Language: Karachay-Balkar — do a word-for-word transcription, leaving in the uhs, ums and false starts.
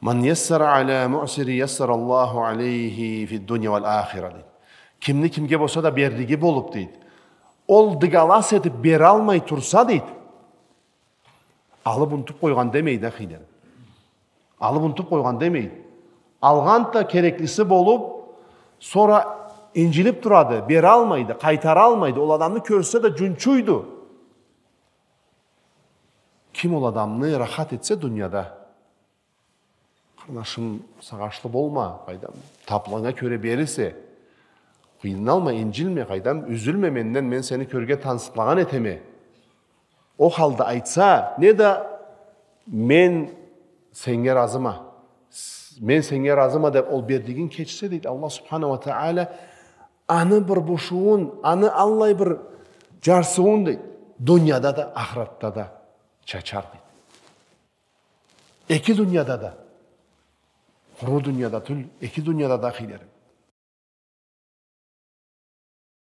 «Ман яссара аля муъсири яссараллаху алейхи фид-дунья валь-ахира», дейди. Кимни кимге болса да берлиги болуп, дейди. Ол дыгалас этип бералмай турса, дейди, алып унутуп къойгъан демейди, ахыйларым. Алып унутуп къойгъан демейди. Алгъан да кереклиси болуп, сора инджилип турады, бералмайды, къайтаралмайды. Ол адамны кёрсе да джунчуйду. Ким ол адамны рахат этсе дунияда, къарнашым, сагъышлы болма, къайдам, таплыгъынга кёре берирсе, къыйналма, инджилме, къайдам, юзюлме менден, мен сени кёрге тансыкълагъан этеме. Ол халда айтса, неда мен сеннге разыма, с-, мен сеннге разыма деп ол берлигин кечсе, дейди, Аллах субханаху ва тааля аны бир бушуун, аны аллай бир джарсыуун, дейди, дунияда да, ахыратда да чачар, дейди. Эки дунияда да. Къуру дунияда тюл, эки дунияда да, ахыйларым.